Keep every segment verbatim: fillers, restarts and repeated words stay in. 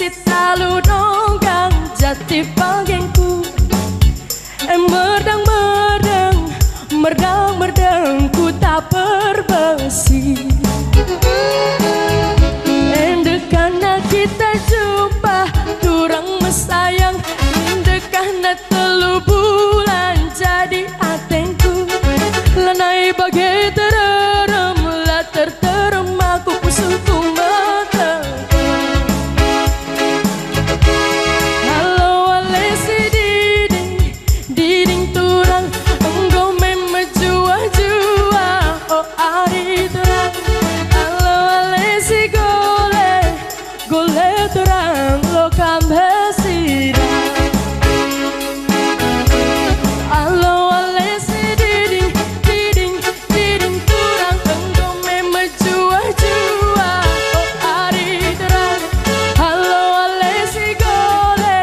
Talu donggang jati pagengku. Eh, merdang-merdang, merdang-merdang ku tak perbesi. Endekahna kita jumpa, turang mesayang. Endekahna telu bulan jadi atengku. Lanai bage tererem, la terterem aku pusuhku mata. Halo ale si Diding, Diding turang, enggo me mejuah-juah, o ari turang. Halo ale si Gole, Gole turang, lo kam besida. Halo ale si Diding, Diding, Diding turang, enggo me mejuah-juah, o ari turang. Halo ale si Gole,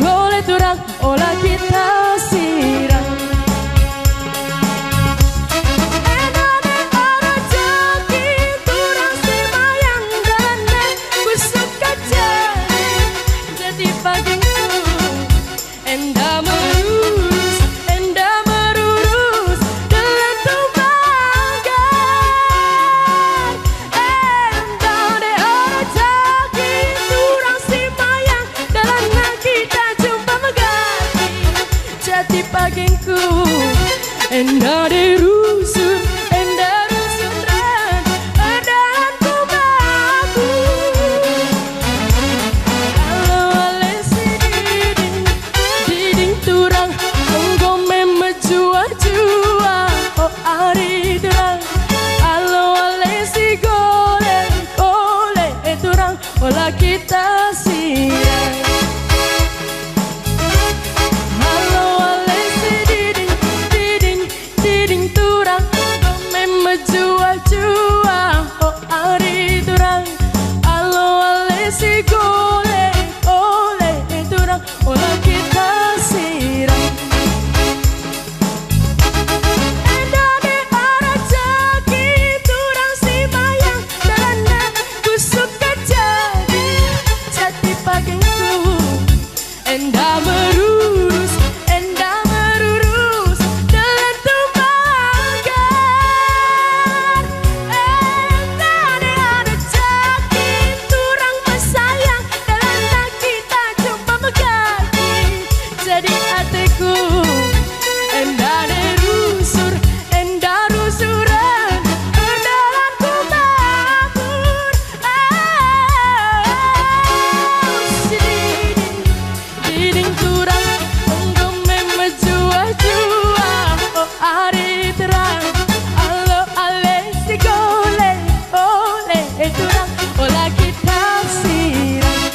Gole turang, ola kita sirang. Enda me rejeki turang si mayang dalanna, ku suka jadi, jadi pagengku. Enda merurus, enda merurus, dalan tumbaga. Enda de rejeki turang si mayang, dalanna kita jumpa megati. Jadi pagengku, enda de rusur, enda rusur ren, erdalan ku baku. Halo ale si Diding, Diding turang, enggo me mejuah-juah, o ari turang. Halo ale si Gole, Gole turang, ola kita sirang. Halo ale si Diding, Diding, Diding turang, enggo me mejuah-juah, o ari turang. Halo ale si Gole, Gole turang, ola kita sirang. Enda de rejeki turang si mayang, dalanna ku suka jadi, jadi pagengku. Enda merurus, enda merurus, dalan tumbaga. Enda de rejeki turang mesayang, dalanna kita jumpa megati. Jadi ateku, enda de rusur, enda rusuren, erdalan ku bakur. Diding turang, enggo me mejuah-juah, o ari terang. Halo ale si Gole, Gole turang, ola kita sirang.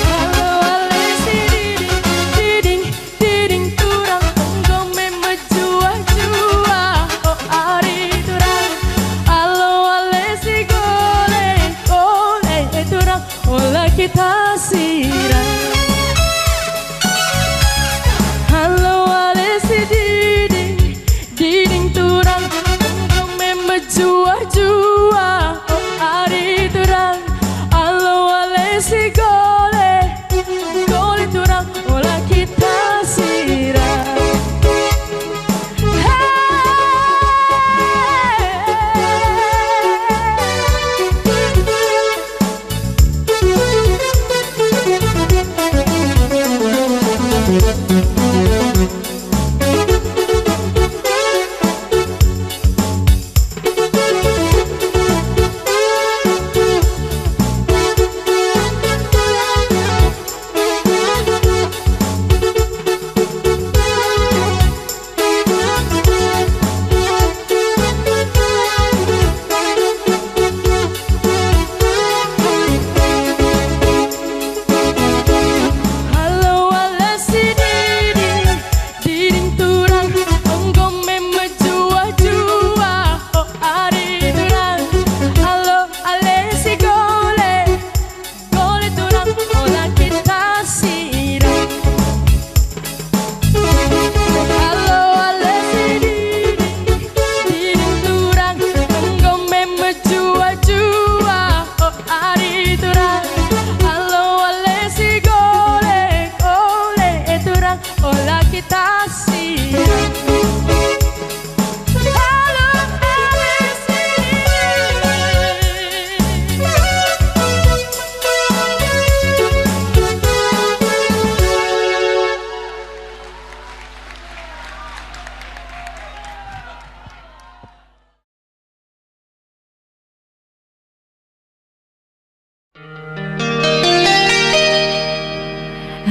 Halo ale si Diding, Diding, Diding turang, enggo me mejuah-juah, o ari turang. Halo ale si Gole, Gole turang, ola kita sirang. Halo ale si Diding, Diding turang, enggo me mejuah-juah, o ari turang. Halo ale si Gole, Gole turang, ola kita sirang. Hey.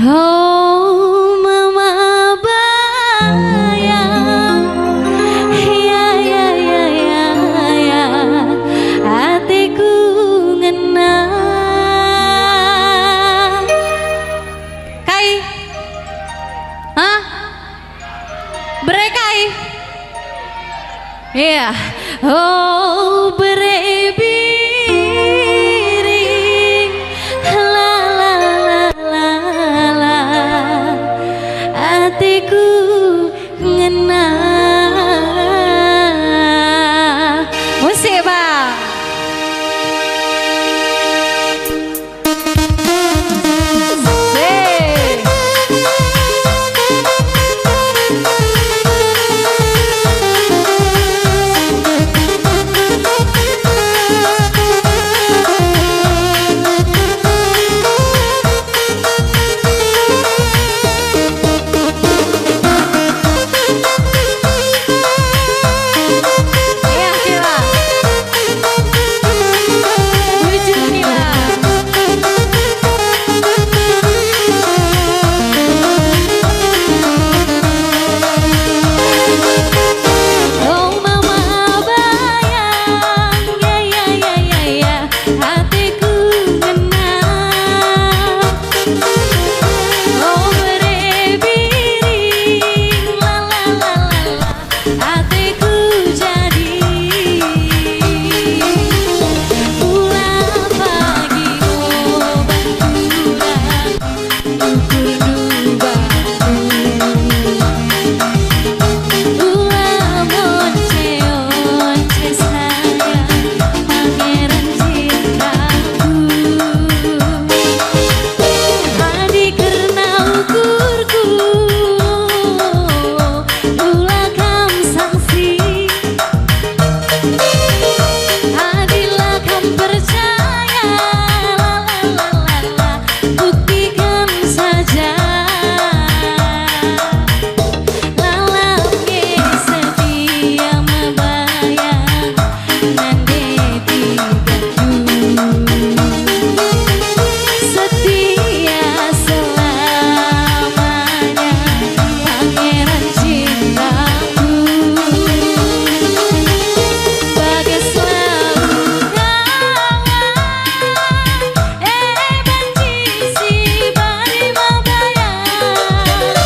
Oh, mama bayang, ya, ya, ya, ya, ya, ateku ngena. Kai? Hah? Bere kai? Iya. Oh, bere biring, la, la, la, la, la, ateku ngena. Musik, Bang. Ateku ngena, oh, bere biring, la, la, la, la, la, ateku jadi. Ula pagi oban kurang. Ula kam sangsi, adila kam percaya, la, la, la, la, la, buktikan saja. Lalap nge setia mebayang. Nande tiga setia selamanya, Pangeran cintaku. Bagas selalu kawan. Eh, banci si bari mabayang,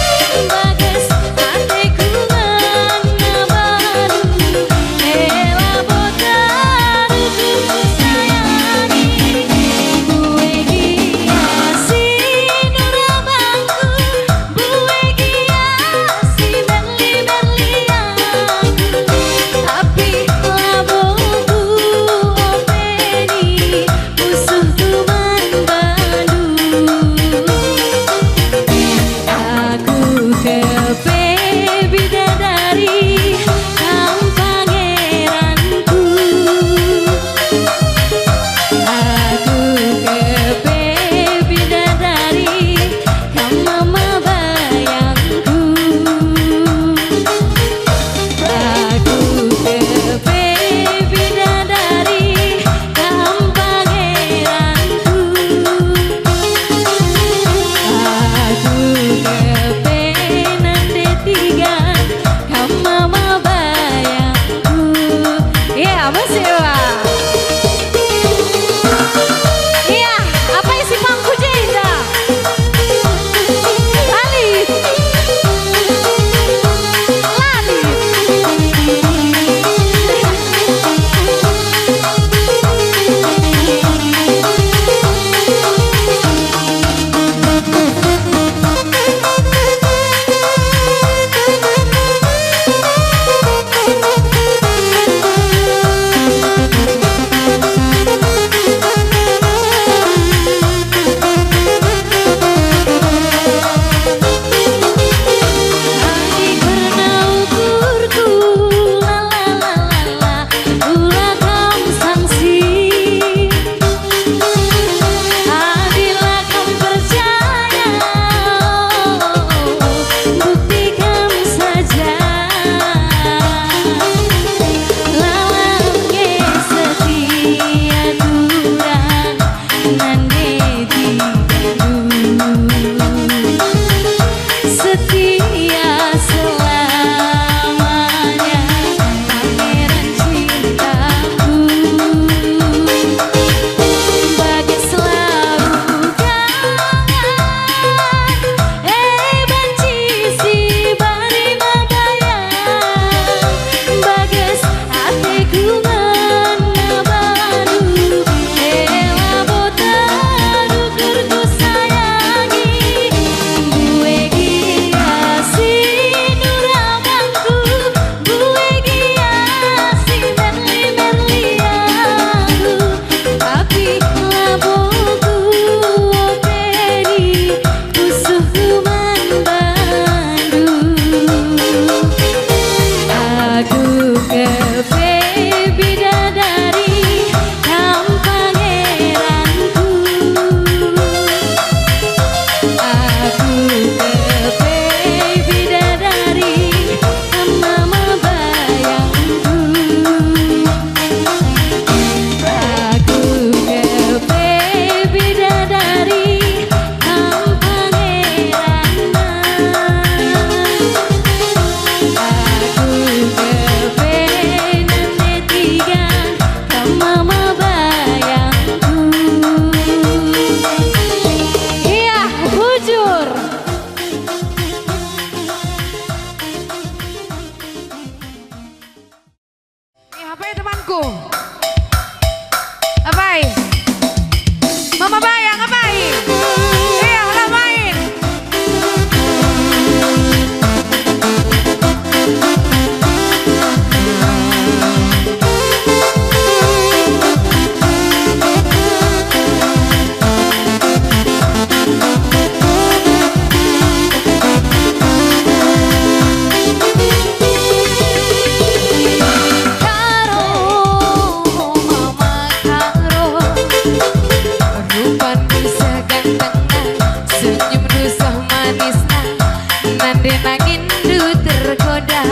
bagas ateku ngena balu. Eh, labo terus kusayangi, bue gia si nurabangku, bue gia si berli-berli aku. Tapi labo kuopeni, pusuhku man bandu. Aku kepe bidadari, kam pangeranku. Aku kepe bidadari, kam mama bayangku. Aku kepe bidadari, kam pangeranku. Nande tiga setia selamanya, Pangeran cintaku. Bagas la uga, eh, banci si bari mabayang. Bagas ateku ngena bandu, ela bota ukur kusayangi. Mbue gia si nurabangku, mbue gia si merli-merli aku, tapi labo kuopeni pusuhku man bandu. Aku kepe bidadari, kam pangeranku. Aku kepe bidadari, kam mama bayangku. Aku kepe bidadari, kam pangeranna. Aku kepe nande tiga, kam mama bayangku. Iya, bujur. Eh, apai temanku? Apai? Mama Bayang, apai? Iya, lah main. Karo, mama karo, rupandu seh gantengna, senyumdu seh manisna, nande nanginndu tergoda.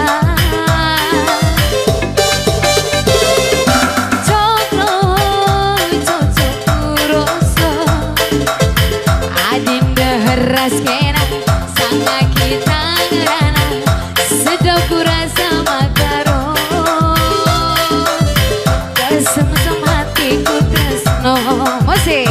Cokro, cocokku rasa, adinda ras kena, sanga kita ngerana, sedap ku rasa maka ro. Kesemsem hatiku tresno. Musik.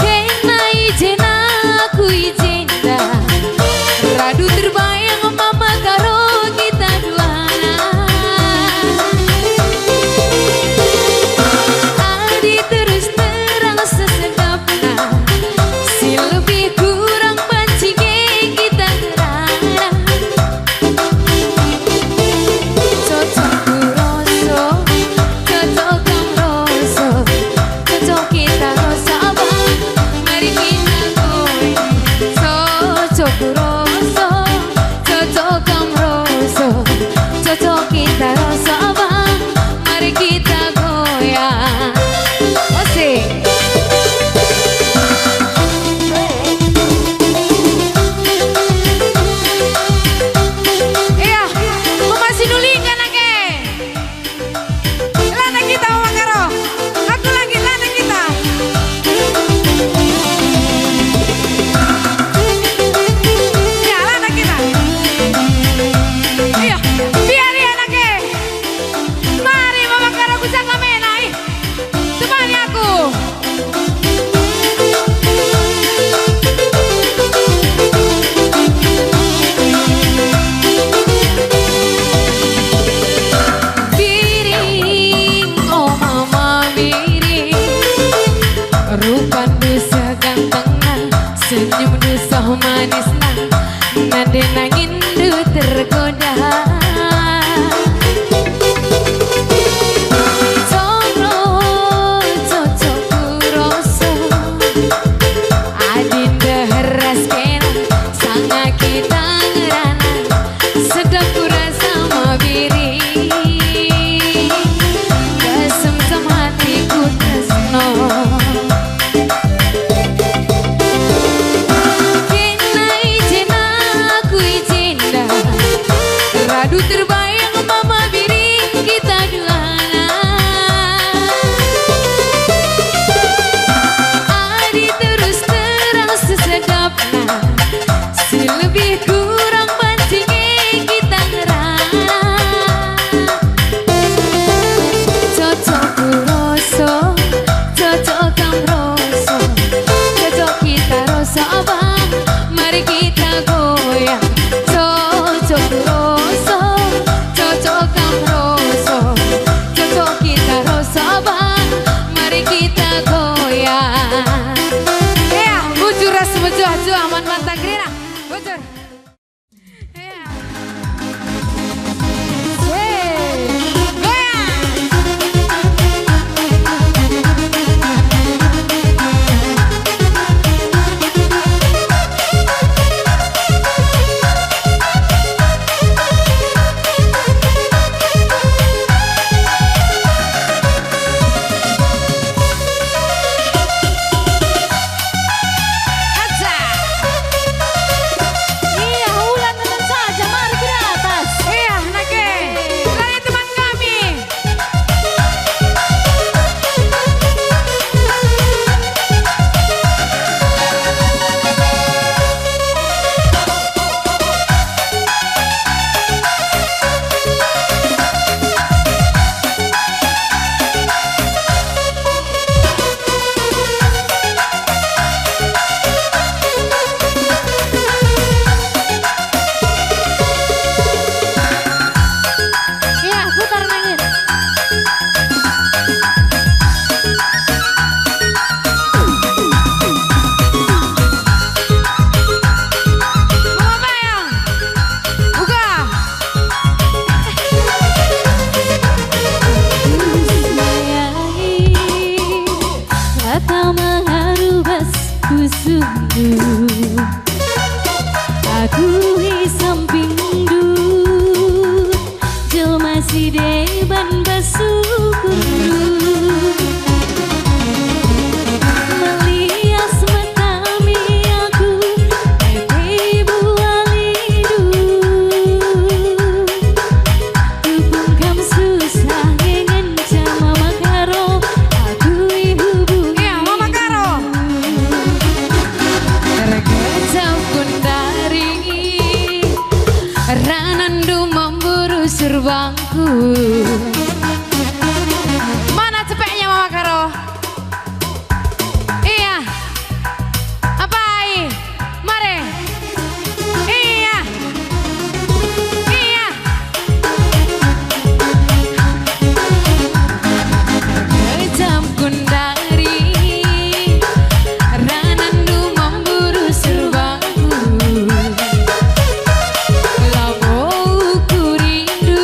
Kena i jenda, ku i jenda, radu terbayang mama karo kita duana. Adi terus terang sesedapna, si lebih kurang banci nge kita ngerana. Cocok ku rasa, cocok kam rasa, cocok kita rasa abang, mari kita goyang. Cocok ku rasa, cocok kam rasa, cocok kita rasa abang, mari kita goyang. Asik. Iya, ku masih duli kan ake? Lana kita, Mama Karo. Aku lagi lana kita. Ya, lana kita. Iya, biar ya, ake. Mari, Mama Karo, ku sangka mena, ih. Temani aku. Biring, o mama biring, rupandu seh gantengna, senyumdu seh manisna, nande nanginndu tergoda. Cocok, cocok ku rasa, adinda ras kena, sanga kita ngerana. Serbangku. Mana cepeknya Mama Karo? Iya. Apai? Mare. Iya. Iya. Kejam kundari, ranandu memburu serbangku. Labo ku rindu,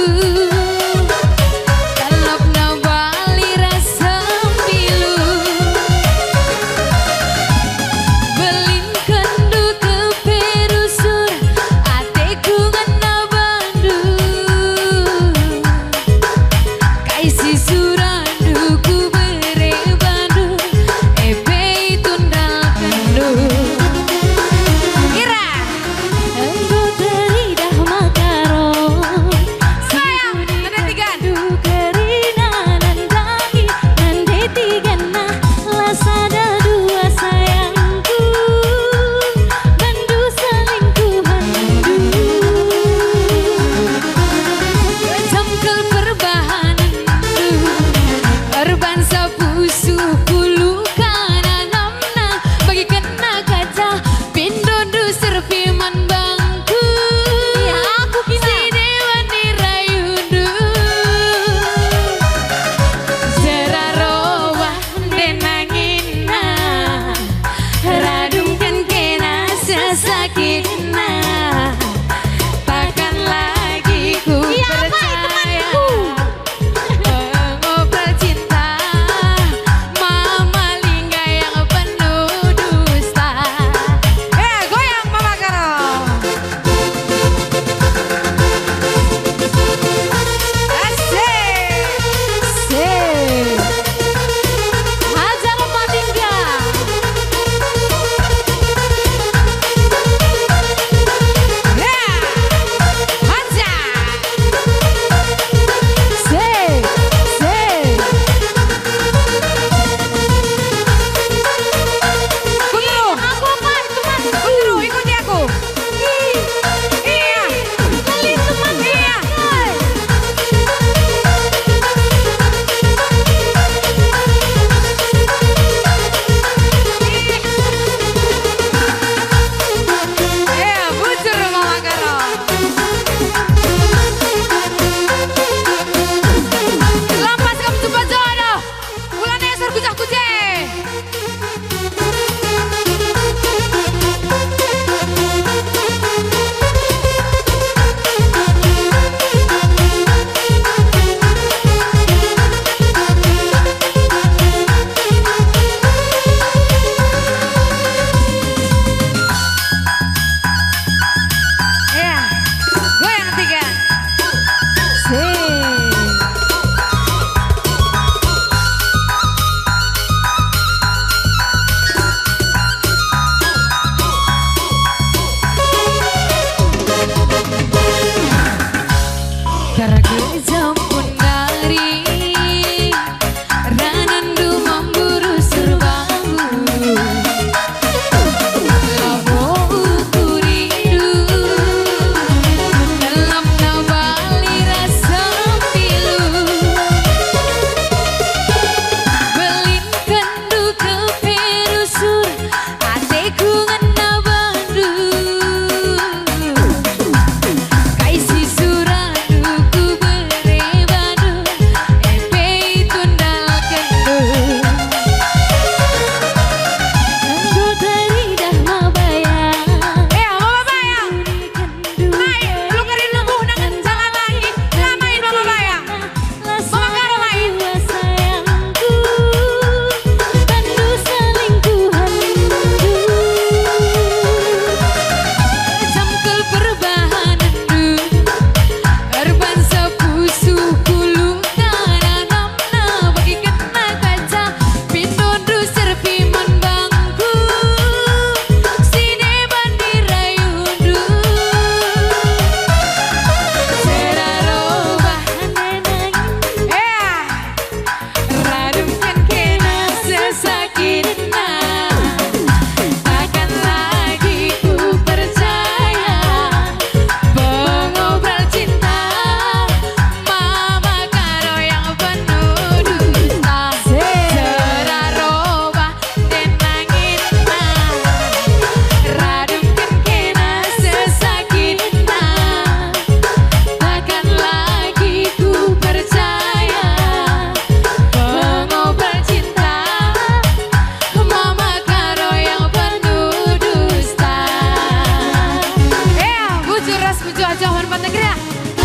Kujo aja hormat negeri ya.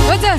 Bocor.